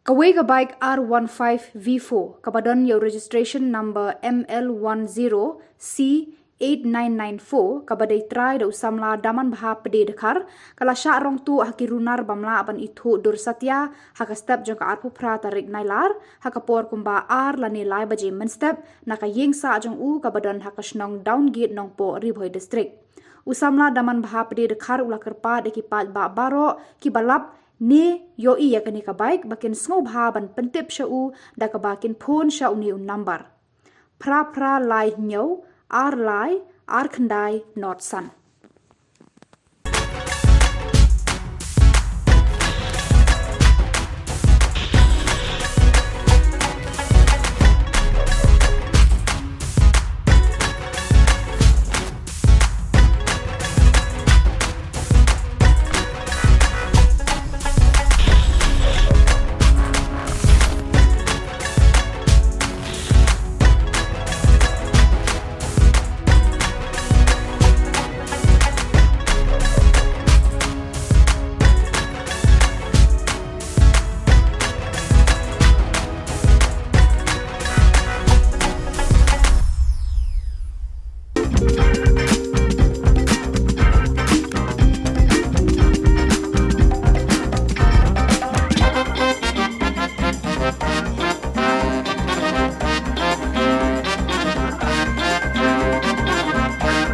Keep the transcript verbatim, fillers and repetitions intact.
Kawei ka bike R one five V four kaba don ïa u registration number M L one zero C eight nine nine four, kaba dei trai da u samla Damanbha Pde Dkhar, ka la shah rong tuh ha ki runar bym lah ban ithuh dur satia ha ka step jong ka arphew phra tarik Nailar ha ka por kumba ar lane lai baje mynstep na ka ïing sah jong u kaba don ha ka shnong Downgate, Nongpoh, Ri Bhoi District. U samla Damanbha Pde Dkhar u la kyrpad ïa ki paidbah baroh kiba lap ne ïohi ïa kane ka bike ba kin sngewbha ban pyntip sha u da kaba kin phone sha une u number: phra phra lai hynñiew ar lai ar khyndai nod san.